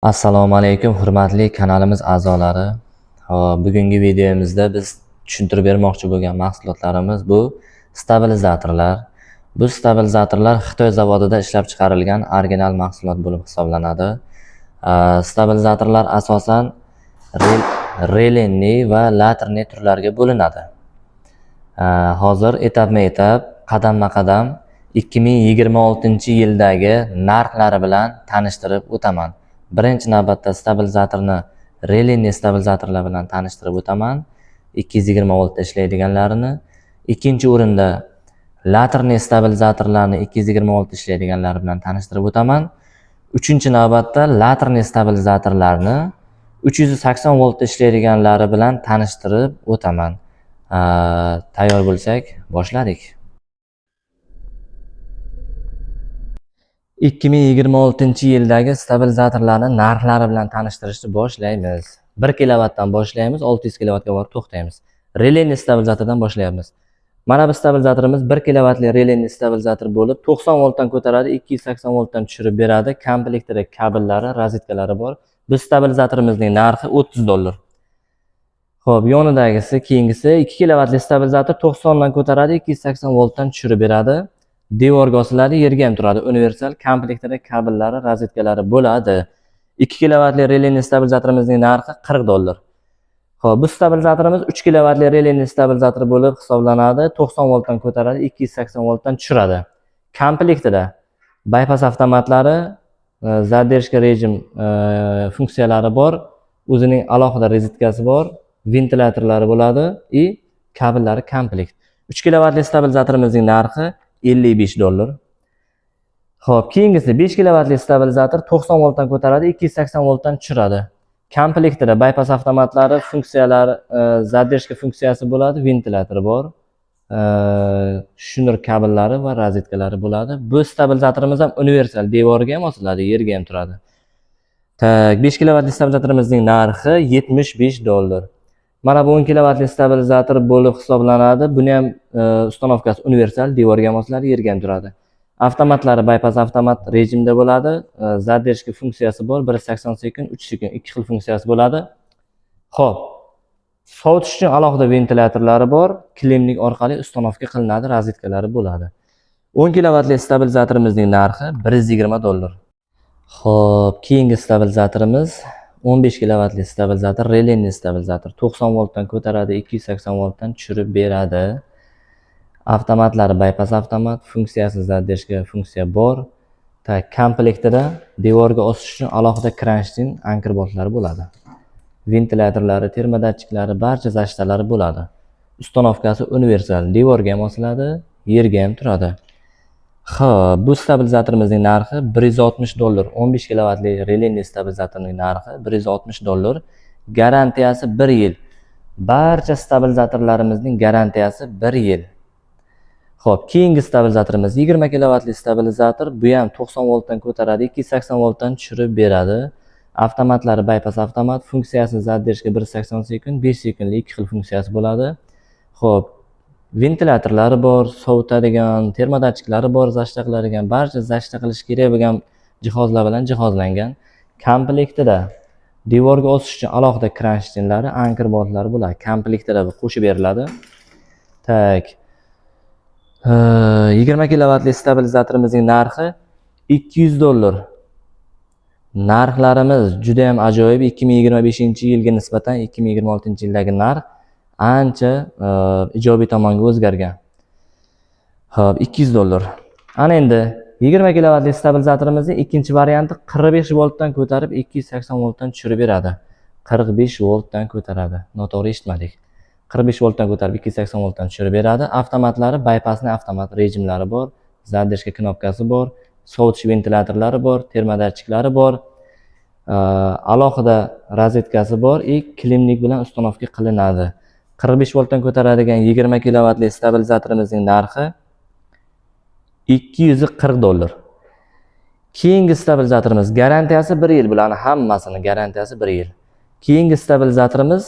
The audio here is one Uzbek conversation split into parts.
Assalomu alaykum, hurmatli kanalimiz a'zolari. Hop, bugungi videomizda biz tushuntirib bermoqchi bo'lgan mahsulotlarimiz bu stabilizatorlar. Bu stabilizatorlar Xitoy zavodida ishlab chiqarilgan original mahsulot bo'lib hisoblanadi. Stabilizatorlar asosan relenli va laterli turlarga bo'linadi. Hozir etapma-etap, qadamma-qadam 2026-yildagi narxlari bilan tanishtirib o'taman. Birinchi navbatda stabilizatorni relenli stabilizatorlar bilan tanishtirib o'taman. 220 voltda ishlaydiganlarini. Ikkinchi o'rinda laterli stabilizatorlarni 220 voltda ishlaydiganlari bilan tanishtirib o'taman. Uchinchi navbatda laterli stabilizatorlarni 380 voltda ishlaydiganlari bilan tanishtirib o'taman. Tayyor bo'lsak, boshladik. 2026-yildagi stabilizatorlarni narxlari bilan tanishtirishni boshlaymiz. 1 kilovatdan boshlaymiz, 600 kilovatga borib to'xtaymiz. Relenli stabilizatordan boshlaymiz. Mana bu stabilizatorimiz 1 kilovatli relenli stabilizator bo'lib, 90 voltdan ko'taradi, 280 voltdan tushirib beradi. Komplektida kabellari, rozetkalari bor. Bu stabilizatorimizning narxi 30 dollar. Xo'p, yonidagisi, keyingisi 2 kilovatli stabilizator 90 dan ko'taradi, 280 voltdan tushirib beradi. Devorga osiladi, yerga ham turadi. Universal komplektida kabellari, rozetkalari bo'ladi. 2 kilovatli relenli stabilizatorimizning narxi 40 dollar. Xo'p, bu stabilizatorimiz 3 kilovatli relenli stabilizator bo'lib hisoblanadi. 90 voltdan ko'taradi, 280 voltdan tushiradi. Komplektida bypass avtomatlari, задержка rejim funksiyalari bor, o'zining alohida rozetkasi bor, ventilyatorlari bo'ladi и kabellari komplekt. 3 kilovatli stabilizatorimizning narxi 55 dollar. Xo'p, keyingisi 5 kilovatli stabilizator 90 voltdan ko'taradi, 280 voltdan tushiradi. Komplektida bypass avtomatlari, funksiyalari, задержка funksiyasi bo'ladi, ventilyatori bor, shnur kabellari va rozetkalari bo'ladi. Bu stabilizatorimiz ham universal, devorga ham osiladi, yerga ham turadi. Так, 5 kilovatli stabilizatorimizning narxi 75 dollar. Mana bu 10 kilovatli stabilizator bo'lib hisoblanadi. Buni ham установка si universal, devorga ham osiladi, yerga ham turadi. Avtomatlari bypass avtomat rejimda bo'ladi. Задержка funksiyasi bor, 180 sekund, 3 sekund, ikki xil funksiyasi bo'ladi. Xo'p, sovutish uchun alohida ventilyatorlari bor, klimlik orqali установка qilinadi, rozetkalari bo'ladi. 10 kilovatli stabilizatorimizning narxi 120 dollar. Xo'p, keyingi stabilizatorimiz 15 kilovatli stabilizator, relenli stabilizator, 90 voltdan ko'taradi, 280 voltdan tushirib beradi. Avtomatlari bypass avtomat, funksiyasi задержка funksiya bor. Так, komplektida devorga osish uchun alohida kronштейн anker boltlari bo'ladi. Ventilyatorlari, termodatchiklari, barcha защита lari bo'ladi. Установка si universal, devorga ham osiladi, yerga ham turadi. Xo'p, bu stabilizatorimizning narxi 160 dollar. 15 kilovatli relenli stabilizatorning narxi 160 dollar. Garantiyasi 1 yil. Barcha stabilizatorlarimizning garantiyasi 1 yil. Xo'p, keyingi stabilizatorimiz 20 kilovatli stabilizator. Bu ham 90 voltdan ko'taradi, 280 voltdan tushirib beradi. Avtomatlari bypass avtomat, funksiyasi задержка 180 sekund, 5 sekundli ikki xil funksiyasi bo'ladi. Xo'p, ventilyatorlari bor, sovutadigan, termodatchiklari bor, защита qiladigan, barcha защита qilish kerak bo'lgan jihozlar bilan jihozlangan. Komplektida devorga osish uchun alohida kronштейнlari, anker boltlari bo'ladi. Komplektida bu qo'shib beriladi. Так. 20 kilovatli stabilizatorimizning narxi 200 dollar. Narxlarimiz juda ham ajoyib. 2025-yilga nisbatan 2026-yildagi narx ancha ijobiy tomonga o'zgargan. Xo'p, 200 dollar. Ana endi 20 kilovatli stabilizatorimizning ikkinchi varianti 45 voltdan ko'tarib 280 voltdan tushirib beradi. 45 voltdan ko'taradi. Noto'g'ri eshitmadik. 45 voltdan ko'tarib 280 voltdan tushirib beradi. Avtomatlari bypassni avtomat rejimlari bor, задержка knopkasi bor, sovutish ventilyatorlari bor, termodatchiklari bor, alohida rozetkasi bor и klimlik bilan установка qilinadi. 45 voltdan ko'taradigan 20 kilovatli stabilizatorimizning narxi 240 dollar. Keyingi stabilizatorimiz garantiyasi 1 yil, bularni hammasini garantiyasi 1 yil. Keyingi stabilizatorimiz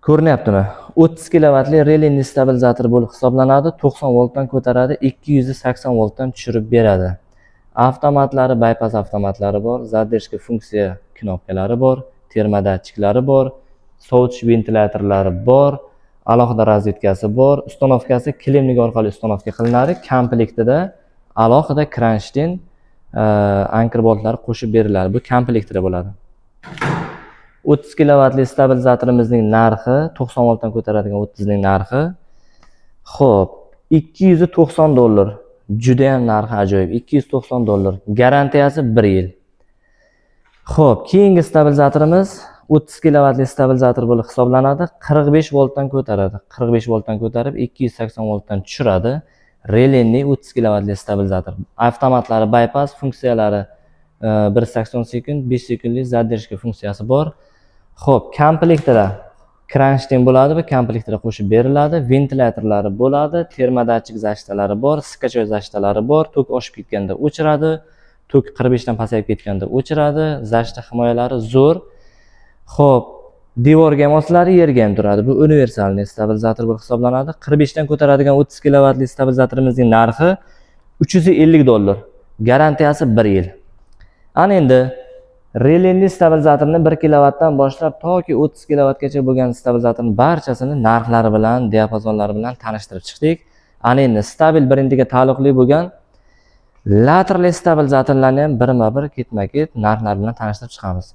ko'rinyaptimi? 30 kilovatli relenli stabilizator bo'lib hisoblanadi. 90 voltdan ko'taradi, 280 voltdan tushirib beradi. Avtomatlari, bypass avtomatlari bor, задержка funksiya knopkalari bor, termodatchiklari bor, sovutish ventilyatorlari bor, alohida rozetkasi bor. Установка si клеммник orqali установка qilinadi. Komplektida alohida кронштейн, anker boltlari qo'shib beriladi. Bu komplektida bo'ladi. 30 kilovatli stabilizatorimizning narxi, 90 voltdan ko'taradigan 30ning narxi, xo'p, 290 dollar. Judayam narxi ajoyib. 290 dollar. Garantiyasi 1 yil. Xo'p, keyingi stabilizatorimiz 30 kilovatli stabilizator bo'lib hisoblanadi. 45 voltdan ko'taradi. 45 voltdan ko'tarib, 280 voltdan tushiradi. Relenli 30 kilovatli stabilizator. Avtomatlari bypass funksiyalari, 180 sekund, 5 sekundlik задержка funksiyasi bor. Xo'p, komplektida кронштейн bo'ladi va komplektida qo'shib beriladi. Ventilyatorlari bo'ladi, termodatchik защита lari bor, скачок защита lari bor, tok oshib ketganda o'chiradi, tok 45 dan pasayib ketganda o'chiradi, защита himoyalari zo'r. Xo'p, devorga ham osiladi, yerga ham turadi. Bu универсальный stabilizator bo'lib hisoblanadi. 45 dan ko'taradigan 30 kilovatli stabilizatorimizning narxi 350 dollar. Garantiyasi 1 yil. Ana endi relenli stabilizatorni 1 kilovatdan boshlab toki 30 kilovatgacha bo'lgan stabilizatorning barchasini narxlari bilan, diapazonlari bilan tanishtirib chiqdik. Ana endi Stabil brendiga taalluqli bo'lgan laterli stabilizatorlarni ham birma-bir, ketma-ket narxlari bilan tanishtirib chiqamiz.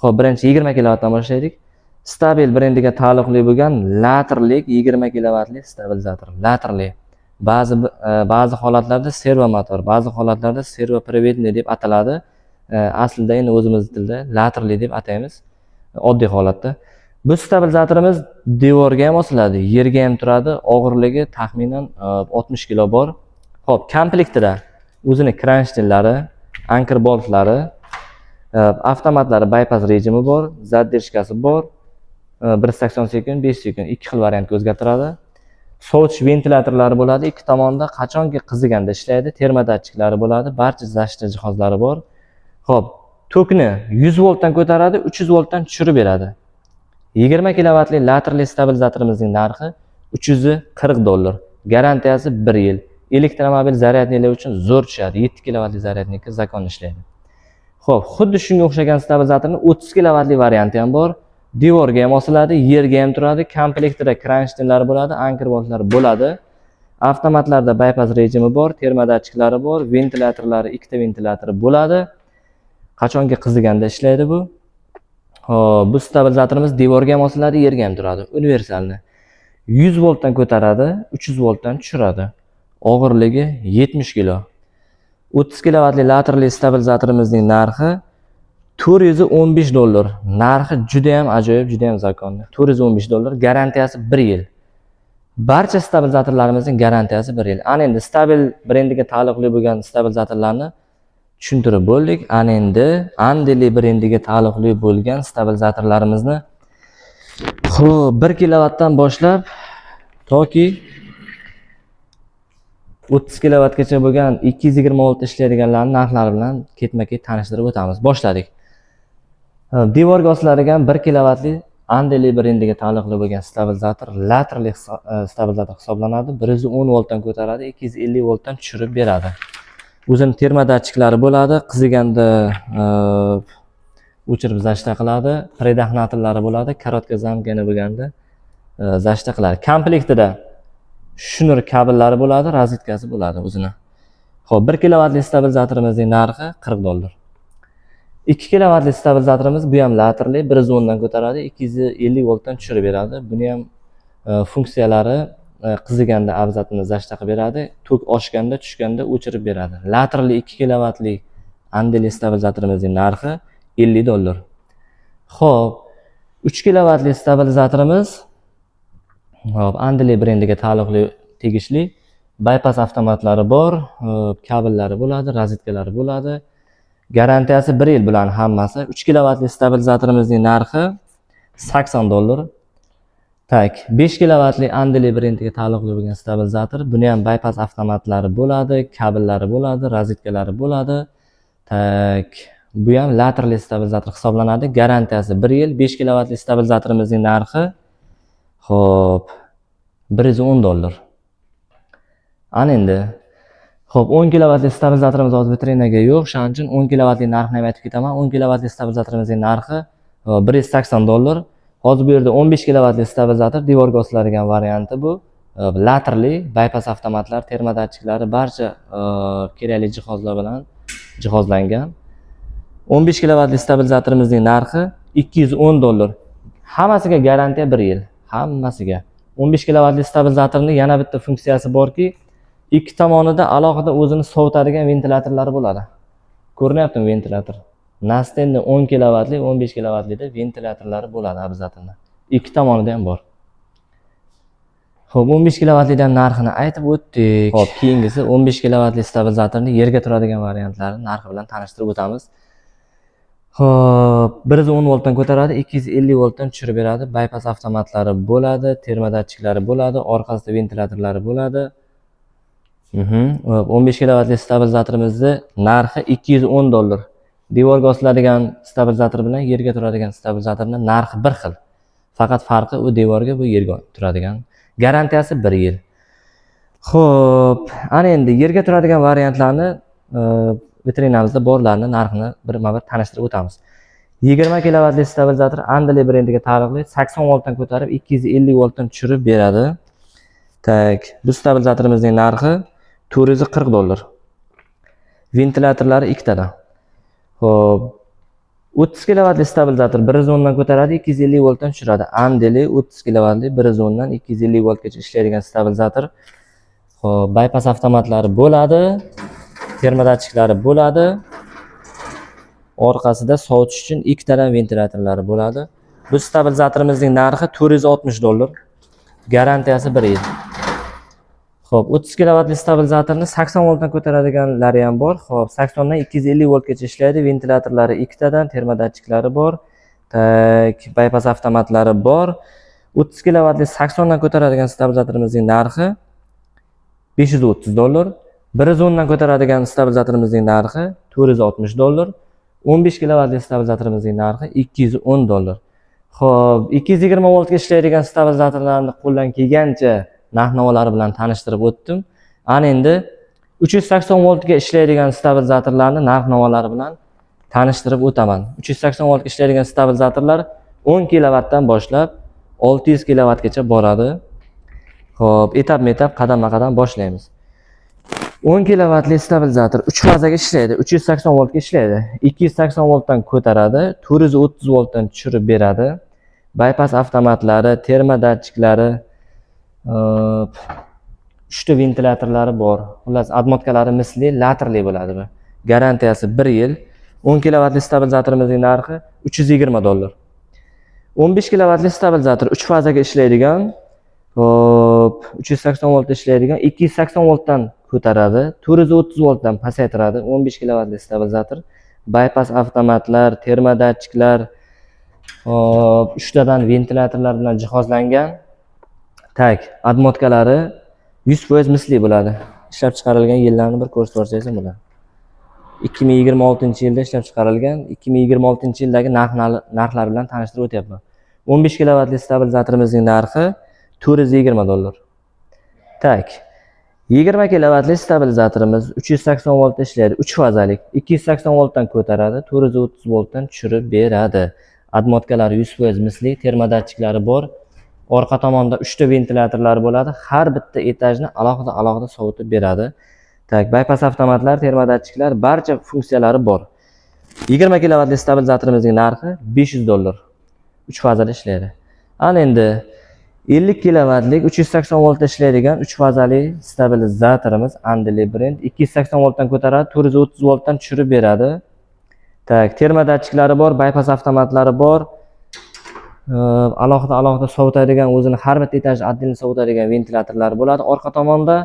Xo'p, birinchi 20 kilovatdan boshlaylik. Stabil brendiga taalluqli bo'lgan laterlik 20 kilovatli stabilizator. Laterli. Ba'zi holatlarda servo motor, ba'zi holatlarda сервоприводный deb ataladi. Aslida endi o'zimiz tilda laterli deb ataymiz oddiy holatda. Bu stabilizatorimiz devorga ham osiladi, yerga ham turadi. Og'irligi taxminan 60 kilo bor. Xo'p, komplektida o'zini кронштейн lari, anker boltlari, avtomatlari bypass rejimi bor, задержка si bor. 180 sekund, 5 sekund, ikki xil variantga o'zgartiradi. Sovutish ventilyatorlari bo'ladi ikki tomonda, qachonki qiziganda ishlaydi, termodatchiklari bo'ladi, barcha защита jihozlari bor. Xo'p, tokni 100 voltdan ko'taradi, 300 voltdan tushirib beradi. 20 kilovatli laterli stabilizatorimizning narxi 340 dollar. Garantiyasi 1 yil. Elektromobil зарядник lar uchun zo'r tushadi. 7 kilovatli зарядник ka закон ishlaydi. Xo'p, xuddi shunga o'xshagan stabilizatorning 30 kilovatli varianti ham bor. Devorga ham osiladi, yerga ham turadi. Komplektida кронштейн lari bo'ladi, anker boltlari bo'ladi. Avtomatlarda bypass rejimi bor, termodatchiklari bor, ventilyatorlari, ikkita ventilyatori bo'ladi. Qachonki qiziganda ishlaydi bu. Xo'p, bu stabilizatorimiz devorga ham osiladi, yerga ham turadi. Универсальный. 100 voltdan ko'taradi, 300 voltdan tushiradi. Og'irligi 70 kilo. 30 kilovatli laterli stabilizatorimizning narxi 415 dollar. Narxi juda ham ajoyib, juda ham законный. 415 dollar, garantiyasi 1 yil. Barcha stabilizatorlarimizning garantiyasi 1 yil. Ana endi Stabil brendiga taalluqli bo'lgan stabilizatorlarni tushuntirib bo'ldik. Ana endi Andeli brendiga taalluqli bo'lgan stabilizatorlarimizni, xo'p, 1 kilovatdan boshlab toki 30 kilovatgacha bo'lgan 220 volt ishlaydiganlarning narxlari bilan ketma-ket tanishtirib o'tamiz. Boshladik. Devorga osiladigan 1 kilovatli Andeli brendiga taalluqli bo'lgan stabilizator laterli stabilizator hisoblanadi. 110 voltdan ko'taradi, 250 voltdan tushirib beradi. O'zini termodatchiklari bo'ladi, qiziganda o'chirib защита qiladi, предохранитель lari bo'ladi, короткое замыкание bo'lganda защита qiladi. Komplektida shnur kabellari bo'ladi, rozetkasi bo'ladi o'zini. Xo'p, 1 kilovatli stabilizatorimizning narxi 40 dollar. 2 kilovatli stabilizatorimiz, bu ham laterli, 110 dan ko'taradi, 250 voltdan tushirib beradi. Buni ham funksiyalari qiziganda обязательно защита qilib beradi, tok oshganda, tushganda o'chirib beradi. Laterli 2 kilovatli Andeli stabilizatorimizning narxi 50 dollar. Xo'p, 3 kilovatli stabilizatorimiz, xo'p, Andeli brendiga taalluqli, tegishli bypass avtomatlari bor, kabellari bo'ladi, rozetkalari bo'ladi. Garantiyasi 1 yil bularning hammasi. 3 kilovatli stabilizatorimizning narxi 80 dollar. Так, 5 kilovatli Andeli brendiga taalluqli bo'lgan stabilizator. Buni ham bypass avtomatlari bo'ladi, kabellari bo'ladi, rozetkalari bo'ladi. Так, bu ham laterli stabilizator hisoblanadi. Garantiyasi 1 yil. 5 kilovatli stabilizatorimizning narxi, xo'p, 110 dollar. Ana endi Xo'p, 10 kilovatli stabilizatorimiz hozir vitrinaga yo'q. Shuning uchun 10 kilovatli narxini ham aytib ketaman. 10 kilovatli stabilizatorimizning narxi 180 dollar. Hozir bu yerda 15 kilovatli stabilizator, devorga osiladigan varianti bu. Laterli, bypass avtomatlar, termodatchiklari, barcha kerakli jihozlar bilan jihozlangan. 15 kilovatli stabilizatorimizning narxi 210 dollar. Hammasiga garantiya 1 yil. Hammasiga. 15 kilovatli stabilizatorning yana bitta funksiyasi borki, ikki tomonida alohida o'zini sovutadigan ventilyatorlari bo'ladi. Ko'rinyaptimi ventilyator? Настенный 10 kilovatli, 15 kilovatlida ventilyatorlari bo'ladi обязательно. Ikki tomonida ham bor. Xo'p, 15 kilovatlidan narxini aytib o'tdik. Xo'p, keyingisi 15 kilovatli stabilizatorni yerga turadigan variantlari narxi bilan tanishtirib o'tamiz. Xo'p, 110 voltdan ko'taradi, 250 voltdan tushirib beradi. Bypass avtomatlari bo'ladi, termodatchiklari bo'ladi, orqasida ventilyatorlari bo'ladi. Xo'p, 15 kilovatli stabilizatorimizni narxi 210 dollar. Devorga osiladigan stabilizator bilan yerga turadigan stabilizatorning narxi bir xil. Faqat farqi u devorga, bu yerga turadigan. Garantiyasi 1 yil. Xo'p, ana endi yerga turadigan variantlarni, vitrinamizda borlarni narxini birma-bir tanishtirib o'tamiz. 20 kilovatli stabilizator Andeli brendiga taalluqli, 80 voltdan ko'tarib 250 voltdan tushirib beradi. Так, bu stabilizatorimizning narxi 440 dollar. Ventilyatorlari ikkitadan. Xo'p, 30 kilovatli stabilizator 110 dan ko'taradi, 250 voltdan tushiradi. Andeli 30 kilovatli, 110 dan 250 voltgacha ishlaydigan stabilizator. Xo'p, bypass avtomatlari bo'ladi, termodatchiklari bo'ladi. Orqasida sovutish uchun ikkitadan ventilyatorlari bo'ladi. Bu stabilizatorimizning narxi 460 dollar. Garantiyasi 1 yil. Xo'p, 30 kilovatli stabilizatorni 80 voltdan ko'taradiganlari ham bor. Xo'p, 80 dan 250 voltgacha ishlaydi. Ventilyatorlari ikkitadan, termodatchiklari bor. Так, bypass avtomatlari bor. 30 kilovatli 80 dan ko'taradigan stabilizatorimizning narxi 530 dollar. 110 dan ko'taradigan stabilizatorimizning narxi 460 dollar. 15 kilovatli stabilizatorimizning narxi 210 dollar. Xo'p, 220 voltga ishlaydigan stabilizatorlarni qo'ldan kelgancha narx-navolari bilan tanishtirib o'tdim. Ana endi 380 voltga ishlaydigan stabilizatorlarni narx-navolari bilan tanishtirib o'taman. 380 voltga ishlaydigan stabilizatorlar 10 kilovatdan boshlab 600 kilovatgacha boradi. Xo'p, etapma-etap, qadamma-qadam boshlaymiz. 10 kilovatli stabilizator 3 fazaga ishlaydi, 380 voltga ishlaydi. 280 voltdan ko'taradi, 430 voltdan tushirib beradi. Bypass avtomatlari, termodatchiklari, uchta ventilyatorlari bor. Xullas, обмотка lari misli, laterli bo'ladi bu. Garantiyasi 1 yil. 10 kilovatli stabilizatorimizning narxi 320 dollar. 15 kilovatli stabilizator 3 fazaga ishlaydigan, hop, 380 voltda ishlaydigan, 280 voltdan ko'taradi, 430 voltdan pasaytiradi. 15 kilovatli stabilizator, bypass avtomatlar, termodatchiklar, hop, uchtadan ventilyatorlar bilan jihozlangan. Так, обмотка lari 100% misli bo'ladi. Ishlab chiqarilgan yillarni bir ko'rsatib yuborsangiz ham bo'ladi. 2026-yilda ishlab chiqarilgan, 2026-yildagi narxlar bilan tanishtirib o'tyapman. 15 kilovatli stabilizatorimizning narxi 420 dollar. Так. 20 kilovatli stabilizatorimiz 380 voltda ishlaydi, 3 fazalik. 280 voltdan ko'taradi, 430 voltdan tushirib beradi. Обмотка lari 100% misli, termodatchiklari bor. Orqa tomonda 3 ta ventilyatorlar bo'ladi. Har bitta etajni alohida alohida sovutib beradi. Так, bypass avtomatlar, termodatchiklar, barcha funksiyalari bor. 20 kilovatli stabilizatorimizning narxi 500 dollar. 3 fazali ishlaydi. Ana endi 50 kilovatlik 380 voltda ishlaydigan 3 fazali stabilizatorimiz Andeli brend 280 voltdan ko'taradi, 430 voltdan tushirib beradi. Так, termodatchiklari bor, bypass avtomatlari bor. Alohida alohida sovutadigan, o'zini har bitta etaj отдельно sovutadigan ventilyatorlari bo'ladi orqa tomonda.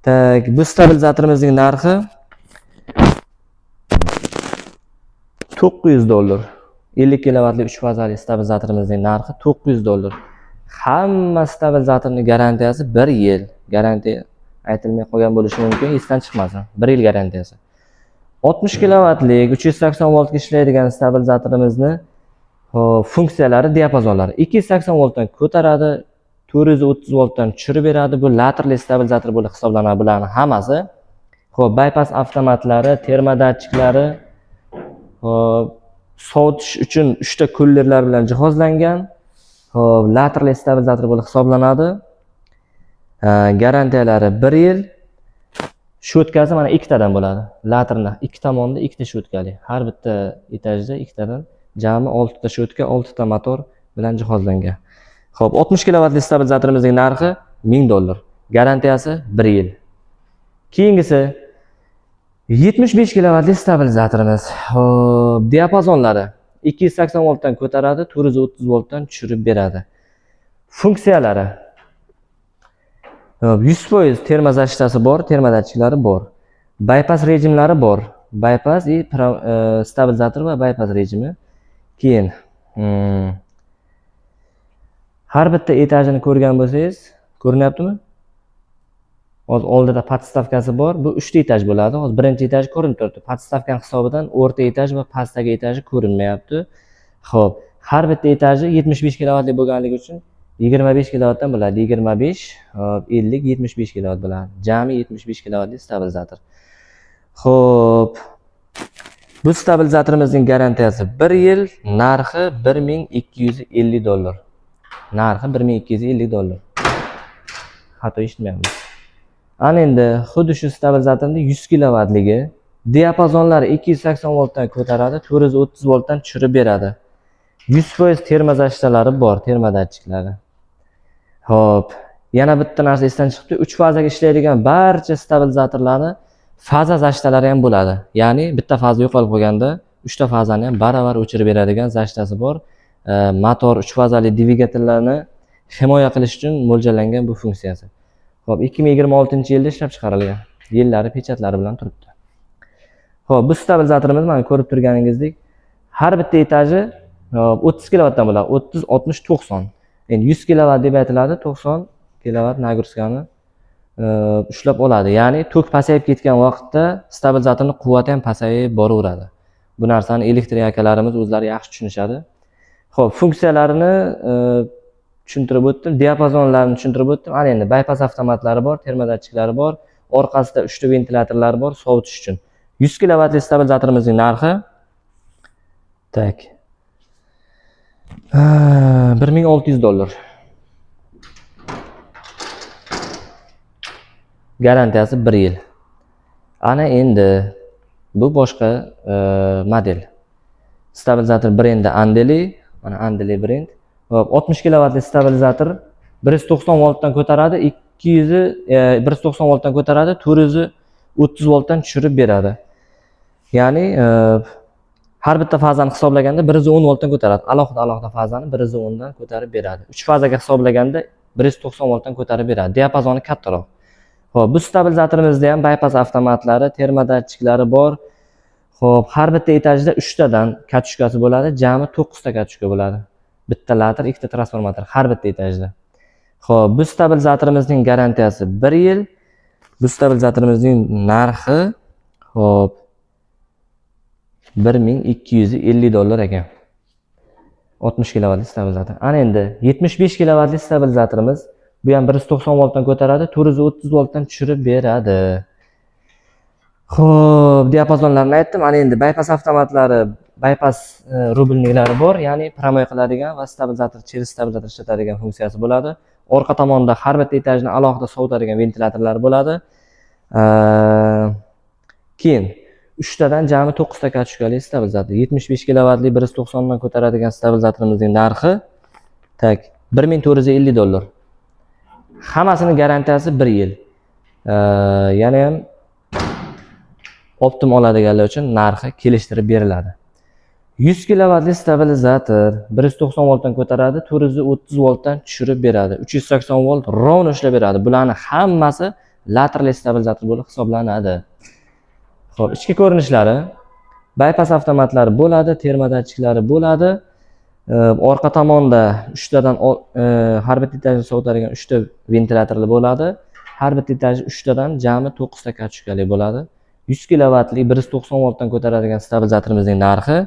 Так, bu stabilizatorimizning narxi 900 dollar. 50 kilovatli 3 fazali stabilizatorimizning narxi 900 dollar. Hamma stabilizatorning garantiyasi 1 yil. Garantiya aytilmay qolgan bo'lishi mumkin, esdan chiqmasin. 1 yil garantiyasi. 60 kilovatlik 380 voltga ishlaydigan stabilizatorimizni funksiyalari, diapazonlari 280 voltdan ko'taradi, 430 voltdan tushirib beradi. Bu laterli stabilizator bo'lib hisoblanadi bularning hammasi. Xo'p, bypass avtomatlari, termodatchiklari, xo'p, sovutish uchun 3 ta kullerlar bilan jihozlangan. Xo'p, laterli stabilizator bo'lib hisoblanadi. Garantiyalari 1 yil. Щётка si mana ikkitadan bo'ladi. Laterni ikki tomonda ikkita щётка li. Har bitta etajda ikkitadan, jami 6 ta щётка, 6 ta motor bilan jihozlangan. Xo'p, 60 kilovatli stabilizatorimizning narxi 1000 dollar. Garantiyasi 1 yil. Keyingisi 75 kilovatli stabilizatorimiz. Xo'p, diapazonlari 280 voltdan ko'taradi, 430 voltdan tushirib beradi. Funksiyalari. Xo'p, 100% термозащита si bor, termodatchiklari bor. Bypass rejimlari bor. Bypass и stabilizator va bypass rejimi. Keyin har bitta etajini ko'rgan bo'lsangiz, ko'rinyaptimi? Hozir oldida подставка si bor. Bu 3 ta etaj bo'ladi. Hozir birinchi etaj ko'rinib turibdi. Подставка ning hisobidan o'rta etaj va pastdagi etaji ko'rinmayapti. Xo'p, har bitta etaji 75 kilovatli bo'lganligi uchun 25 kilovatdan bo'ladi. 25, xo'p, 50, 75 kilovat bo'ladi. Jami 75 kilovatli stabilizator. Xo'p, bu stabilizatorimizning garantiyasi 1 yil, narxi 1250 dollar. Narxi 1250 dollar. Xato eshitmayapmiz. Ana endi xuddi shu stabilizatorning 100 kilovatligi, diapazonlari 280 voltdan ko'taradi, 430 voltdan tushirib beradi. 100% термозащита lari bor, termodatchiklari. Xo'p, yana bitta narsa esdan chiqibdi. 3 fazaga ishlaydigan barcha stabilizatorlarni faza защита lari ham bo'ladi. Ya'ni bitta faza yo'qolib qolganda 3 ta fazani ham baravar o'chirib beradigan защита si bor. Motor 3 fazali dvigatellarni himoya qilish uchun mo'ljallangan bu funksiyasi. Xo'p, 2026-yilda ishlab chiqarilgan. Yillari pechatlari bilan turibdi. Xo'p, bu stabilizatorimiz, mana, ko'rib turganingizdek, har bitta etaji, xo'p, 30 kilovatdan bo'ladi. 30, 60, 90. Endi 100 kilovat deb aytiladi, 90 kilovat нагрузка ni ushlab oladi. Ya'ni tok pasayib ketgan vaqtda stabilizatorning quvvati ham pasayib boraveradi. Bu narsani elektrik akalarimiz o'zlari yaxshi tushunishadi. Xo'p, funksiyalarini tushuntirib o'tdim, diapazonlarini tushuntirib o'tdim. Ana endi bypass avtomatlari bor, termodatchiklari bor, orqasida 3 ta ventilyatorlari bor sovutish uchun. 100 kilovatli stabilizatorimizning narxi, так, 1600 dollar. Garantiyasi 1 yil. Ana endi bu boshqa model. Stabilizator brendi Andeli, mana Andeli brend. Xo'p, 60 kilovatli stabilizator 190 voltdan ko'taradi, 200 190 voltdan ko'taradi, 430 voltdan tushirib beradi. Ya'ni har bitta fazani hisoblaganda 110 voltdan ko'taradi. Alohida alohida fazani 110 dan ko'tarib beradi. 3 fazaga hisoblaganda 190 voltdan ko'tarib beradi. Diapazoni kattaroq. Xo'p, bu stabilizatorimizda ham bypass avtomatlari, termodatchiklari bor. Xo'p, har bitta etajda 3 tadan катушка si bo'ladi, jami 9 ta катушка bo'ladi. Bitta later, ikkita transformator har bitta etajda. Xo'p, bu stabilizatorimizning garantiyasi 1 yil. Bu stabilizatorimizning narxi, xo'p, 1250 dollar ekan. 60 kilovatli stabilizator. Ana endi 75 kilovatli stabilizatorimiz, bu ham 190 voltdan ko'taradi, 430 voltdan tushirib beradi. Xo'p, diapazonlarni aytdim. Ana endi bypass avtomatlari, bypass рубильник lari bor, ya'ni прямой qiladigan va stabilizator, через stabilizator ishlatadigan funksiyasi bo'ladi. Orqa tomonda har bitta etajni alohida sovutadigan ventilyatorlar bo'ladi. Keyin 3 tadan jami 9 ta катушка li stabilizator. 75 kilovatli 190 dan ko'taradigan stabilizatorimizning narxi, так, 1450 dollar. Hammasini garantiyasi 1 yil. Yana ham оптом oladiganlar uchun narxi kelishtirib beriladi. 100 kilovatli stabilizator 190 voltdan ko'taradi, 430 voltdan tushirib beradi. 380 volt ровно ishlab beradi. Bularni hammasi laterli stabilizator bo'lib hisoblanadi. Xo'p, ichki ko'rinishlari, bypass avtomatlari bo'ladi, termodatchiklari bo'ladi. Orqa tomonda 3 tadan har bitta etajni sovutadigan 3 ta ventilyatorli bo'ladi. Har bitta etaj 3 tadan, jami 9 ta катушка li bo'ladi. 100 kilovatli 190 voltdan ko'taradigan stabilizatorimizning narxi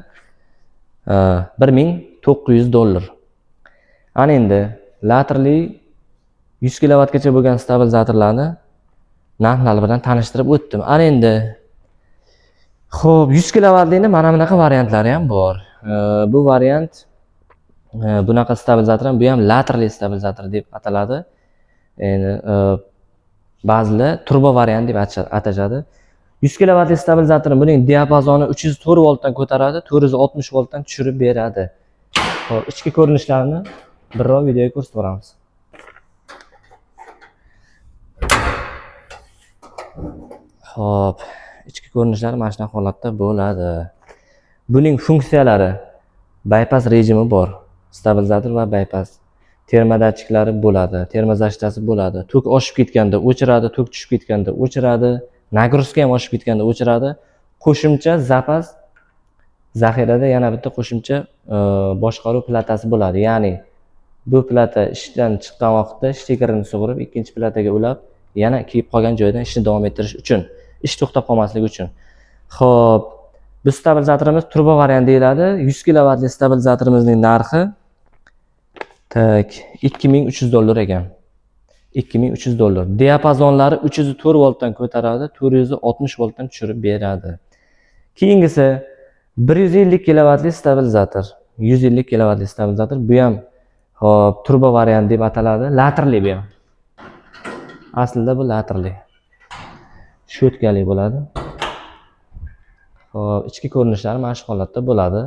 1900 dollar. Ana endi laterli 100 kilovatgacha bo'lgan stabilizatorlarni Narxlar bilan tanishtirib o'tdim. Ana endi xo'p, 100 kilovatlikni mana bunaqa variantlari ham bor. Bu variant bunaqa stabilizator ham, bu ham laterli stabilizator deb ataladi. Endi ba'zilar turbo variant deb atashadi. 100 kilovatli stabilizator buning diapazoni 304 voltdan ko'taradi, 460 voltdan tushirib beradi. Xo'p, ichki ko'rinishlarini birrov videoga ko'rsatib boramiz. Xo'p, ichki ko'rinishlari mana shunaqa holatda bo'ladi. Buning funksiyalari bypass rejimi bor. Stabilizator va bypass. Termodatchiklari bo'ladi, termozashtasi bo'ladi. Tok oshib ketganda o'chiradi, tok tushib ketganda o'chiradi, nagruzka ham oshib ketganda o'chiradi. Qo'shimcha zapas zaxirada yana bitta qo'shimcha boshqaruv platasi bo'ladi. Ya'ni bu plata ishdan chiqqan vaqtda shtekerini sug'urib, ikkinchi plataga ulab, yana kiyib qolgan joydan ishni davom ettirish uchun, ish to'xtab qolmasligi uchun. Xo'p, bu stabilizatorimiz turbo variant deyiladi. 100 kilovatli stabilizatorimizning narxi tak 2300 dollar ekan. 2300 dollar. Diapazonlari 304 voltdan ko'taradi, 460 voltdan tushirib beradi. Keyingisi 150 kilovatli stabilizator. 150 kilovatli stabilizator. Bu ham hop turbo variant deb ataladi. Laterli bu ham. Aslida bu laterli. Shotkali bo'ladi. Xo'p, ichki ko'rinishlari mana shu holatda bo'ladi.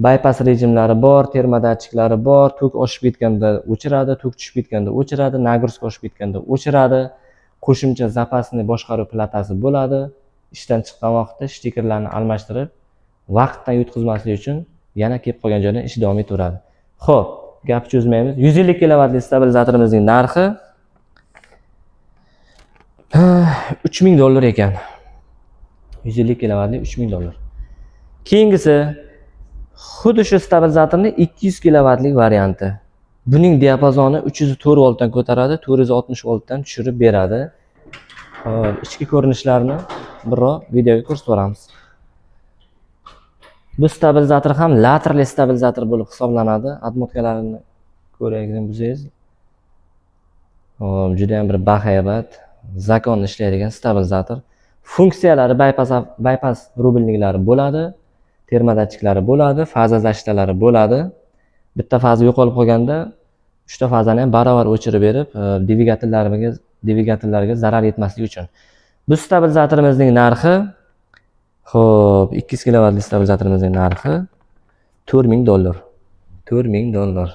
Bypass rejimlari bor, termodatchiklari bor, tok oshib ketganda o'chiradi, tok tushib ketganda o'chiradi, nagruzka oshib ketganda o'chiradi. Qo'shimcha zapasni boshqaruv platasi bo'ladi. Ishdan chiqqan vaqtda shtekerlarni almashtirib, vaqtdan yutqizmaslik uchun yana kelib qolgan joydan ish davom etaveradi. Xo'p, gap cho'zmaymiz. 150 kilovatli stabilizatorimizning narxi 3000 dollar ekan. 150 kilovatli 3000 dollar. Keyingisi xuddi shu stabilizatorning 200 kilovatlik varianti. Buning diapazoni 304 voltdan ko'taradi, 460 voltdan tushirib beradi. Xo'p, ichki ko'rinishlarini birrov videoga ko'rsatib yuboramiz. Bu stabilizator ham laterli stabilizator bo'lib hisoblanadi. Отмоткalarini ko'rayotgan bo'lsangiz, xo'p, juda ham bir bahaybat, zakon ishlaydigan stabilizator. Funksiyalari bypass rubilniklari bo'ladi, termodatchiklari bo'ladi, faza zashtalari bo'ladi. Bitta faza yo'qolib qolganda uchta fazani ham barobar o'chirib berib, dvigatellarga zarar yetmasligi uchun. Bu stabilizatorimizning narxi, xo'p, 200 kilovatli stabilizatorimizning narxi 4000 dollar. 4000 dollar.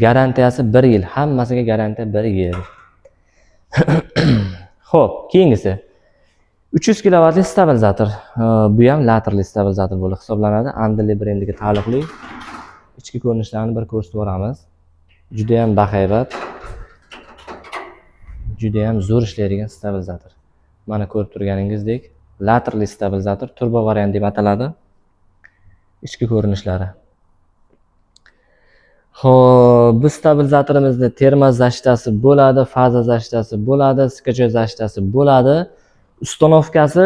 Garantiyasi 1 yil, hammasiga garantiya 1 yil. Xo'p, keyingisi 300 kilovatli stabilizator. Bu ham laterli stabilizator bo'lib hisoblanadi. Andeli brendiga taalluqli. Ichki ko'rinishlarini bir ko'rsatib yuboramiz. Juda ham bahaybat, juda ham zo'r ishlaydigan stabilizator. Mana ko'rib turganingizdek, laterli stabilizator turbo variant deb ataladi. Ichki ko'rinishlari. Xo'p, bu stabilizatorimizni termozashtasi bo'ladi, faza zashtasi bo'ladi, skachoy zashtasi bo'ladi. Ustanovkasi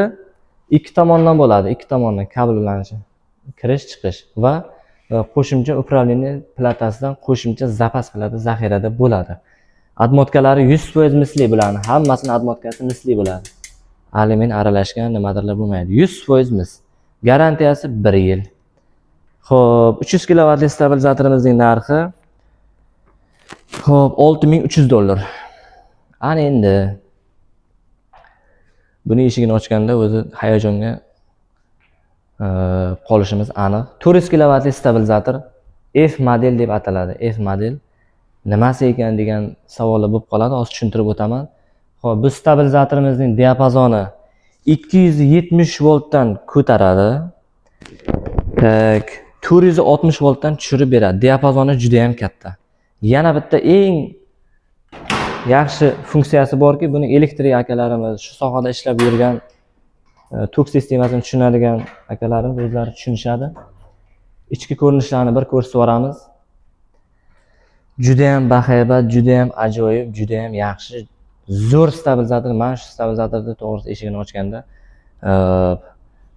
ikki tomondan bo'ladi, ikki tomondan kabel ulanishi. Kirish, chiqish va qo'shimcha управление platasidan qo'shimcha zapas plata zaxirada bo'ladi. Отмоткалari 100% misli bularni, hammasini отмоткasi misli bo'ladi. Alyumin aralashgan nimadirlar bo'lmaydi. 100% mis. Garantiyasi 1 yil. Xo'p, 300 kilovatli stabilizatorimizning narxi xo'p 6300 dollar. Ana endi buni eshigini ochganda o'zi hayajonga qolishimiz aniq. 400 kilovatli stabilizator F model deb ataladi. F model nimasi ekan degan savollar bo'lib qoladi. Hozir tushuntirib o'taman. Xo'p, bu stabilizatorimizning diapazoni 270 voltdan ko'taradi. Tak, 460 voltdan tushirib beradi. Diapazoni juda ham katta. Yana bitta eng yaxshi funksiyasi borki, buni elektrik akalarimiz, shu sohada ishlab yurgan, tok sistemasini tushunadigan akalarimiz o'zlari tushunishadi. Ichki ko'rinishlarini bir ko'rsatib yuboramiz. Juda ham bahaybat, juda ham ajoyib, juda ham yaxshi, zo'r stabilizator. Mana shu stabilizatorni to'g'risi eshigini ochganda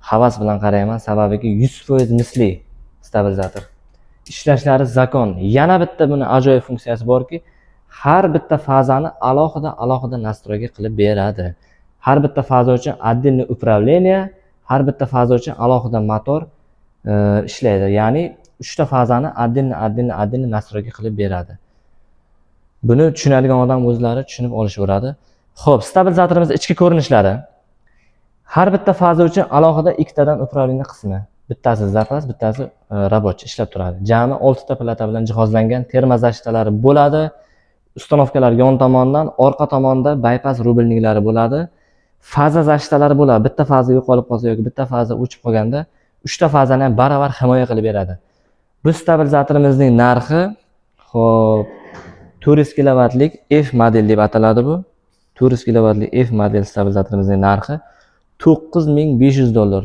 havas bilan qarayman, sababiki 100% misli stabilizator. Ishlashlari zakon. Yana bitta buni ajoyib funksiyasi borki, Har bitta fazani alohida alohida настройка qilib beradi. Har bitta faza uchun отдельный управление, har bitta faza uchun alohida motor ishlaydi. Ya'ni uchta fazani отдельно, отдельно, отдельно настройка qilib beradi. Buni tushunadigan odam o'zlari tushunib olishaveradi. Xo'p, stabilizatorimiz ichki ko'rinishlari. Har bitta faza uchun alohida ikkitadan управление qismi. Bittasi zapas, bittasi рабочий ishlab turadi. Jami 6 ta plata bilan jihozlangan, термозащита lari bo'ladi. Установка lar yon tomondan, orqa tomonda bypass рубильник lari bo'ladi. Faza защита lari bo'ladi. Bitta faza yo'qolib qolsa yoki bitta faza o'chib qolganda, uchta fazani ham baravar himoya qilib beradi. Bu stabilizatorimizning narxi, xo'p, 400 kilovatlik F model deb ataladi bu. 400 kilovatlik F model stabilizatorimizning narxi 9500 dollar.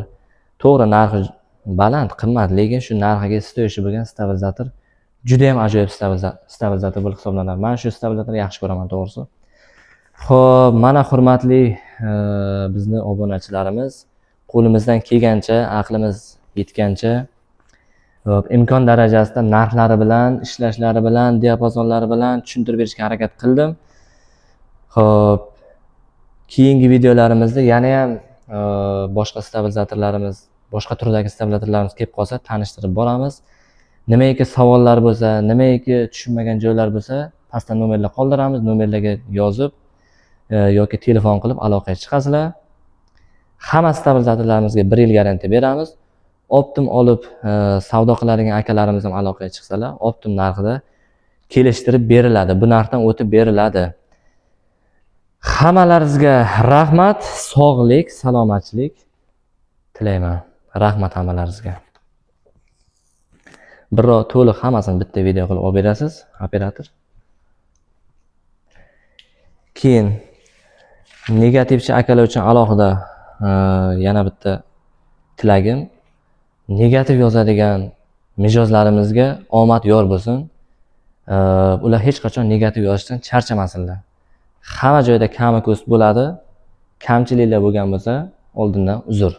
To'g'ri, narxi baland, qimmat, lekin shu narxiga стоящий bo'lgan stabilizator, juda ham ajoyib stabilizator bo'lib hisoblanadi. Men shu stabilizatorni yaxshi ko'raman, to'g'risi. Xo'p, mana, hurmatli bizni obunachilarimiz, qo'limizdan kelgancha, aqlimiz yetgancha, xo'p, imkon darajasida narxlari bilan, ishlashlari bilan, diapazonlari bilan tushuntirib berishga harakat qildim. Xo'p, keyingi videolarimizda yana ham boshqa stabilizatorlarimiz, boshqa turdagi stabilizatorlarimiz kelib qolsa, tanishtirib boramiz. Nimaiki savollar bo'lsa, nimaiki tushunmagan joylar bo'lsa, pastda nomerlar qoldiramiz. Nomerlarga yozib yoki telefon qilib aloqaga chiqasizlar. Hamma stabilizatorlarimizga 1 yil garantiya beramiz. Оптом olib savdo qiladigan akalarimiz ham aloqaga chiqsalar, оптом narxida kelishtirib beriladi. Bu narxdan o'tib beriladi. Hammalaringizga rahmat, sog'lik, salomatchilik tilayman. Rahmat hammalaringizga. Biror to'liq hammasini bitta video qilib olib berasiz, operator. Keyin negativchi akalar uchun alohida yana bitta tilagim: negativ yozadigan mijozlarimizga omad yor bo'lsin. Ular hech qachon negativ yozishdan charchamasinlar. Hamma joyda kami ko'st bo'ladi. Kamchiliklar bo'lgan bo'lsa, oldindan uzr.